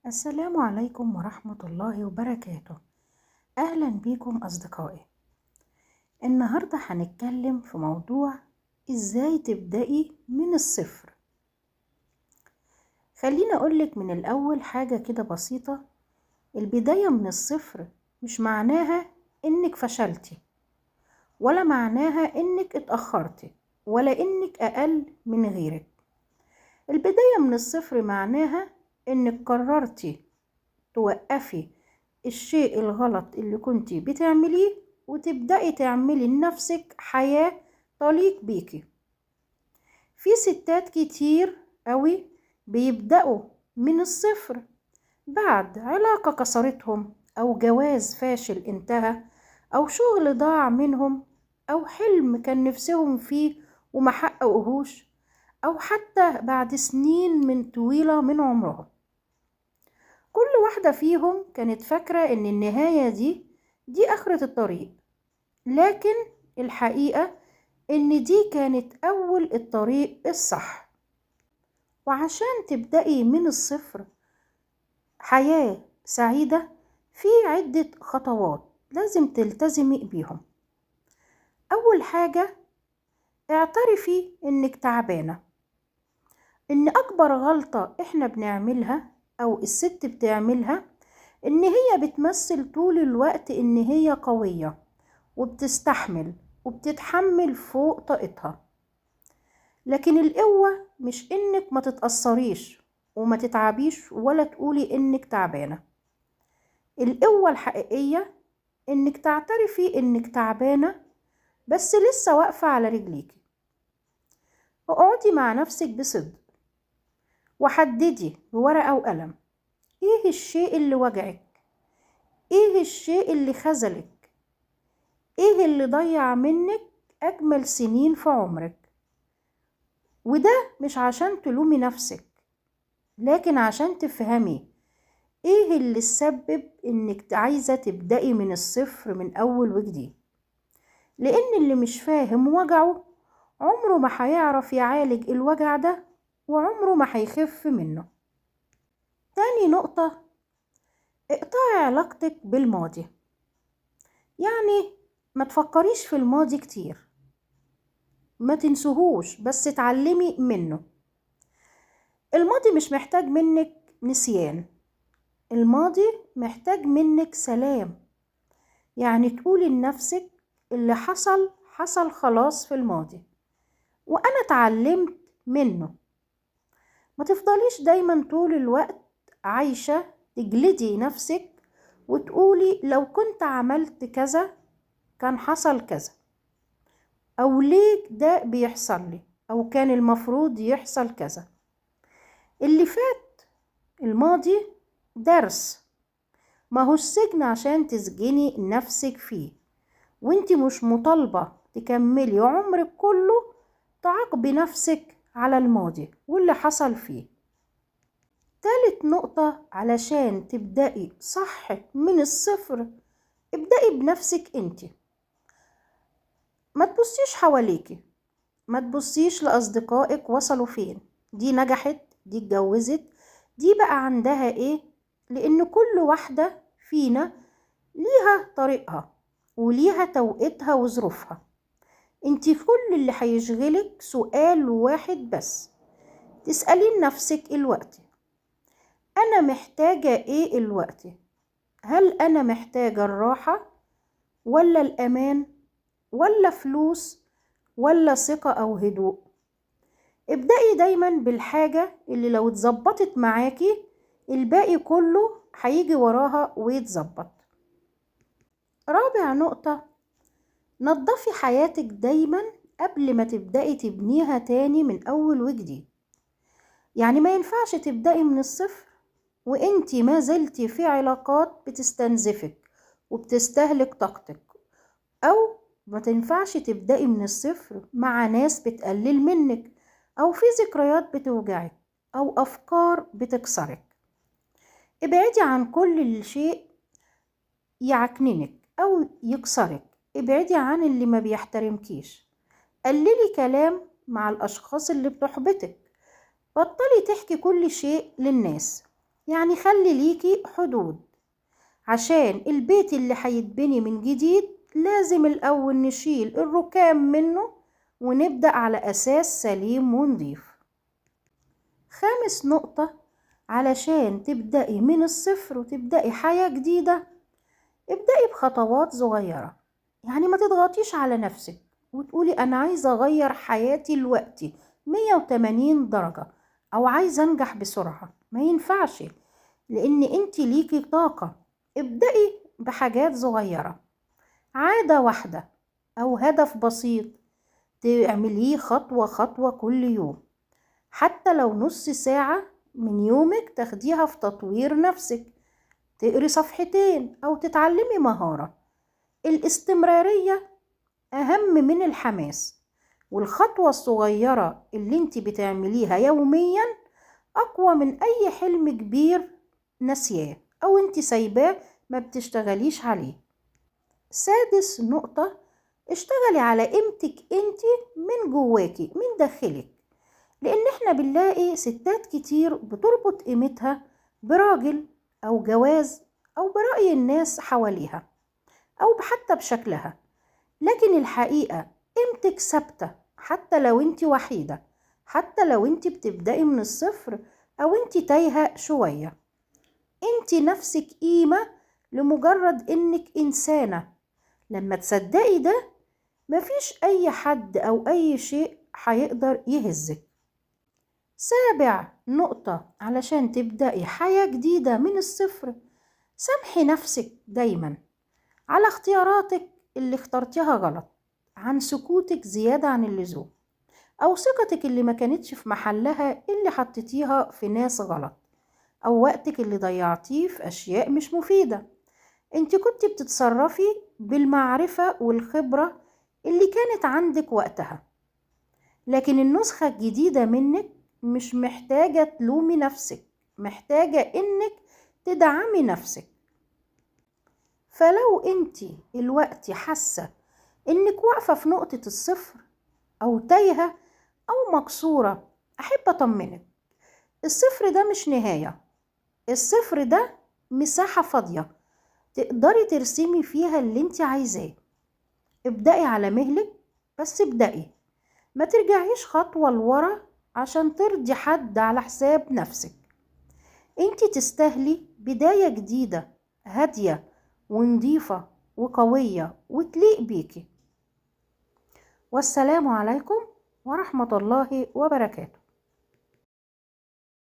السلام عليكم ورحمة الله وبركاته. أهلا بيكم أصدقائي. النهاردة هنتكلم في موضوع إزاي تبدأي من الصفر. خليني أقولك من الأول حاجة كده بسيطة. البداية من الصفر مش معناها إنك فشلتي، ولا معناها إنك اتأخرتي، ولا إنك أقل من غيرك. البداية من الصفر معناها إنك قررتي توقفي الشيء الغلط اللي كنتي بتعمليه وتبدأي تعملي لنفسك حياة تليق بيكي. في ستات كتير قوي بيبدأوا من الصفر بعد علاقة كسرتهم، أو جواز فاشل انتهى، أو شغل ضاع منهم، أو حلم كان نفسهم فيه وما حققوهوش، أو حتى بعد سنين من طويلة من عمرهم. كل واحدة فيهم كانت فاكرة إن النهاية دي آخرة الطريق، لكن الحقيقة إن دي كانت أول الطريق الصح. وعشان تبدأي من الصفر حياة سعيدة في عدة خطوات لازم تلتزمي بيهم. أول حاجة، اعترفي إنك تعبانة. إن أكبر غلطة إحنا بنعملها أو الست بتعملها إن هي بتمثل طول الوقت إن هي قوية وبتستحمل وبتتحمل فوق طاقتها. لكن القوة مش إنك ما تتأثريش وما تتعبيش ولا تقولي إنك تعبانة. القوة الحقيقية إنك تعترفي إنك تعبانة بس لسه واقفة على رجليكي. اقعدي مع نفسك بصدق وحددي بورقة وقلم ايه الشيء اللي وجعك، ايه الشيء اللي خذلك، ايه اللي ضيع منك اجمل سنين في عمرك. وده مش عشان تلومي نفسك، لكن عشان تفهمي ايه اللي سبب انك عايزة تبدأي من الصفر من اول وجديد. لان اللي مش فاهم وجعه عمره ما هيعرف يعالج الوجع ده، وعمره ما هيخف منه. تاني نقطة، اقطعي علاقتك بالماضي. يعني ما تفكريش في الماضي كتير، ما تنسوهوش، بس اتعلمي منه. الماضي مش محتاج منك نسيان، الماضي محتاج منك سلام. يعني تقولي لنفسك اللي حصل حصل خلاص في الماضي وأنا اتعلمت منه. ما تفضليش دايما طول الوقت عايشة تجلدي نفسك وتقولي لو كنت عملت كذا كان حصل كذا، أو ليه ده بيحصل لي، أو كان المفروض يحصل كذا. اللي فات الماضي درس، ما هو السجن عشان تسجني نفسك فيه، وانتي مش مطالبة تكملي عمرك كله تعاقبي نفسك على الماضي واللي حصل فيه. تالت نقطة، علشان تبدأي صح من الصفر ابدأي بنفسك انتي. ما تبصيش حواليكي، ما تبصيش لأصدقائك وصلوا فين، دي نجحت، دي اتجوزت، دي بقى عندها ايه، لأن كل واحدة فينا ليها طريقها وليها توقيتها وظروفها. انتي كل اللي هيشغلك سؤال واحد بس تسألين نفسك الوقت: أنا محتاجة ايه الوقت؟ هل أنا محتاجة الراحة ولا الأمان ولا فلوس ولا ثقة أو هدوء؟ ابدأي دايما بالحاجة اللي لو اتظبطت معاكي الباقي كله هيجي وراها ويتظبط. رابع نقطة، نظفي حياتك دايما قبل ما تبدأي تبنيها تاني من أول وجديد. يعني ما ينفعش تبدأي من الصفر وانتي ما زلتي في علاقات بتستنزفك وبتستهلك طاقتك، أو ما تنفعش تبدأي من الصفر مع ناس بتقلل منك، أو في ذكريات بتوجعك، أو أفكار بتكسرك. ابعدي عن كل شيء يعكننك أو يكسرك، ابعدي عن اللي ما بيحترمكيش، قللي كلام مع الأشخاص اللي بتحبطك، بطلي تحكي كل شيء للناس. يعني خلي ليكي حدود، عشان البيت اللي هيتبني من جديد لازم الأول نشيل الركام منه ونبدأ على أساس سليم ونضيف. خامس نقطة علشان تبدأي من الصفر وتبدأي حياة جديدة، ابدأي بخطوات صغيرة. يعني ما تضغطيش على نفسك وتقولي أنا عايزة أغير حياتي دلوقتي 180 درجة أو عايزة أنجح بسرعة، ما ينفعش، لأن أنت ليكي طاقة. ابدأي بحاجات صغيرة، عادة واحدة أو هدف بسيط تعمليه خطوة خطوة كل يوم، حتى لو نص ساعة من يومك تاخديها في تطوير نفسك، تقري صفحتين أو تتعلمي مهارة. الاستمرارية أهم من الحماس، والخطوة الصغيرة اللي انت بتعمليها يوميا أقوى من أي حلم كبير ناسياه أو انت سايباه ما بتشتغليش عليه. سادس نقطة، اشتغلي على قيمتك انت من جواكي، من داخلك، لأن احنا بنلاقي ستات كتير بتربط قيمتها براجل أو جواز أو برأي الناس حواليها أو حتى بشكلها، لكن الحقيقة قيمتك ثابتة حتى لو انت وحيدة، حتى لو انت بتبدأي من الصفر أو انت تايهة شوية. انت نفسك قيمة لمجرد انك إنسانة. لما تصدقي ده مفيش أي حد أو أي شيء هيقدر يهزك. سابع نقطة علشان تبدأي حياة جديدة من الصفر، سامحي نفسك دايما على اختياراتك اللي اخترتيها غلط، عن سكوتك زيادة عن اللزوم، أو ثقتك اللي ما كانتش في محلها اللي حطيتيها في ناس غلط، أو وقتك اللي ضيعتيه في أشياء مش مفيدة. انت كنت بتتصرفي بالمعرفة والخبرة اللي كانت عندك وقتها، لكن النسخة الجديدة منك مش محتاجة تلومي نفسك، محتاجة انك تدعمي نفسك. فلو انت الوقت حاسة انك واقفة في نقطة الصفر او تايهة او مكسورة، احب اطمنك، الصفر ده مش نهاية، الصفر ده مساحة فاضية تقدري ترسمي فيها اللي انت عايزاه. ابدأي على مهلك، بس ابدأي، ما ترجعيش خطوة لورا عشان ترضي حد على حساب نفسك. انت تستاهلي بداية جديدة هادية ونضيفة وقوية وتليق بيكي. والسلام عليكم ورحمة الله وبركاته.